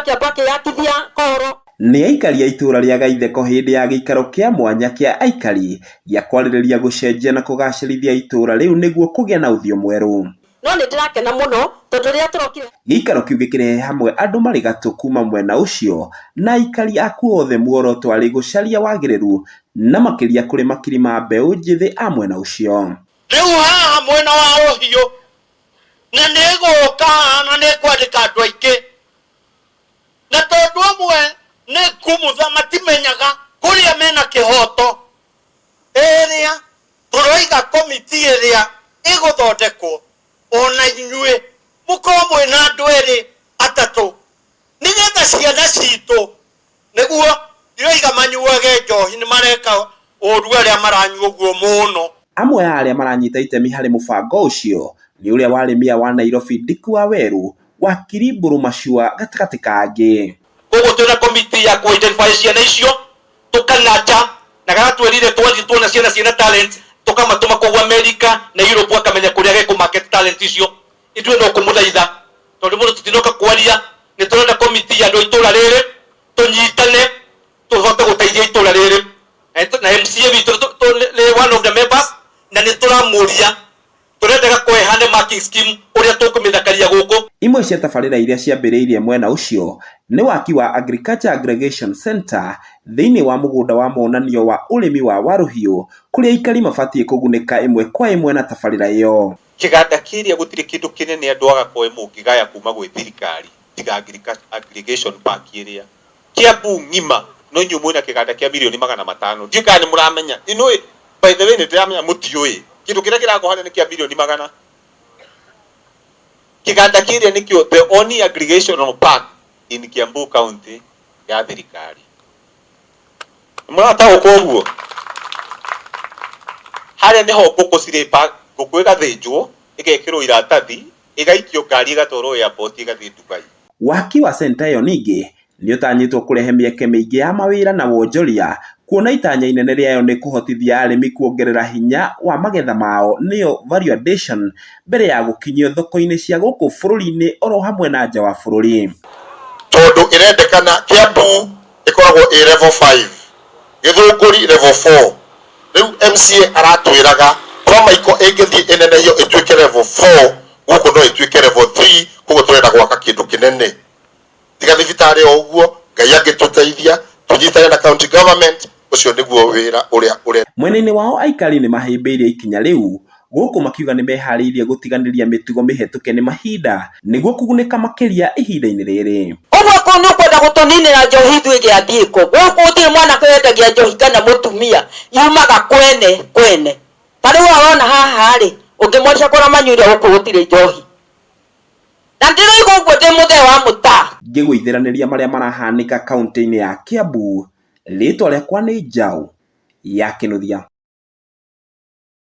Kiambu akĩyakithia koro. Nĩ aikari a itũra rĩa Gaitheko hĩndĩ ya gĩikaro kĩa mwanya kĩa aikari gĩa kwarĩrĩria gũcenjia na kũgacĩrithia itũra rĩu nĩguo kũgĩa na ũthiũ mwerũ. No nĩ ndĩrakena mũno tondũ rĩrĩa tũrokire. Gĩikaro kĩu gĩkĩrehe hamwe andũ marĩ gatũ kuma mwena ũcio na aikari akuo othe muoroto arĩ gũcaria wagĩrĩru na makĩria kũrĩ makiri ma mbeũ njĩthĩ a mwena ũcio. Rĩu haha mwena wa rũhiũ na nĩ ĩgũka haha na nĩ ĩkwandĩka andũ aingĩ, na tondũ amwe nĩ ngumutha matimenyaga kũrĩa mena kĩhoto, ĩrĩa tũroiga komiti ĩrĩa ĩgũthondekwo ona inyuĩ mũkorwo mwĩna andũ erĩ atatũ, nĩgetha ciana citũ, nĩguo ndiroiga manyuage njohi, nĩ mareka ũru arĩa maranyua ũguo mũno. Amwe a arĩa maranyita itemi harĩ mũbango ũcio nĩ ũrĩa warĩ Mayor wa Nairobi Dick Waweru, Wakiri Mburu Machua gatagatĩ ka angĩ. Koguo twĩna komiti ya kũ identify ciana icio, tũkanacha na garatwĩrire twathiĩ tuona ciana ciĩna talent tũkamatũma kũu America na Europe akamenya kũrĩa gekũ market talent icio. Ithuĩ no kũmũthaitha tondũ mũndũ tũtinoka kwaria, nĩ tũrenda komiti ya andũ a itũra rĩrĩ tũnyitane tũhote gũteithia itũra rĩrĩ, na MCA witũ nĩ one of the members, na nĩ tũramũria tũrendaga kũhehane marking scheme ũrĩa tũkũmĩthakaria gũkũ. Imwe cia tabarĩra iria ciambĩrĩirie mwena ũcio nĩ waki wa Agriculture Aggregation Center thĩinĩ wa mũgũnda wa monanio wa ũrĩmi wa Waruhiũ kũrĩa aikari mabatiĩ kũgunĩka ĩmwe kwa ĩmwe na tabarĩra ĩyo. Kĩganda kĩrĩa gũtirĩ kĩndũ kĩnene andũ a Gakoe mũngĩgaya kuma gwĩ thirikari tiga aggregation park ĩrĩa Kiambu ng'ima no inyuĩ mwĩna kĩganda kĩa mirioni 500. Ndiũĩ kana nĩ mũramenya. Inũĩ, by the way, nĩ ndĩramenya mũtiũĩ kĩndũ kĩrĩa kĩrakwo harĩa nĩ kĩa mirioni magana. Kĩganda kĩrĩa nĩkĩo the only aggregational park in Kiambu County ya thirikari. Mũrataũkwo ũguo? Harĩa nĩho ngũkũ cirĩ, ngũkũ ĩgathĩnjwo ĩgekĩrwo iratathi ĩgaikio ngari ĩgatwarwo airport ĩgathiĩ Dubai. Waki wa centa ĩyo ningĩ nĩ ũtanyĩtwo kũrehe mĩeke mĩingĩ ya mawĩra na wonjoria, kuona itanya inene rĩayo nĩ kũhotithia arĩmi kuongerera hinya wa magetha mao nĩyo value addition mbere ya gũkinyio thoko-inĩ cia gũkũ bũrũri-inĩ oro hamwe na nja wa bũrũri. Tondũ ĩrendekana Kiambu ĩkoragwo ĩ level 5, Gĩthũngũri level 4. Rĩu MCA aratwĩraga kwa Maiko ĩngĩthiĩ ĩnenehio ĩtuĩke level 4, gũkũ no ĩtuĩke level 3, koguo tũrenda gwaka kĩndũ kĩnene. Tiga thibitarĩ o ũguo, Ngai angĩtũteithia tũnyitane na county government, ũcio nĩguo wĩra ũrĩa ũrenda. Mwena-inĩ wao aikari nĩ mahĩmbĩirie ikinya rĩu gũkũ makiuga nĩ meharĩirie gũtiganĩria mĩtugo mĩhetũke nĩ mahinda nĩguo kũgunĩka makĩria ihinda-inĩ rĩrĩ. Ũguo kũu nĩ ũkwenda gũtũninĩra njohi ithuĩ gĩathiĩko. Gũkũ gũtirĩ mwanake wendagia njohi kana mũtumia, yumaga kwene kwene. Ta rĩu ũrona haha rĩ, ũngĩmoria kũrĩa manyuire gũkũ gũtirĩ njohi. Na ndĩroiga ũguo ndĩ mũthee wa mũtaa. Ngĩgũithĩranĩria marĩa marahanĩka kaũntĩ-inĩ ya Kiambu, rĩtwa rĩakwa nĩ Njaũ ya Kĩnuthia.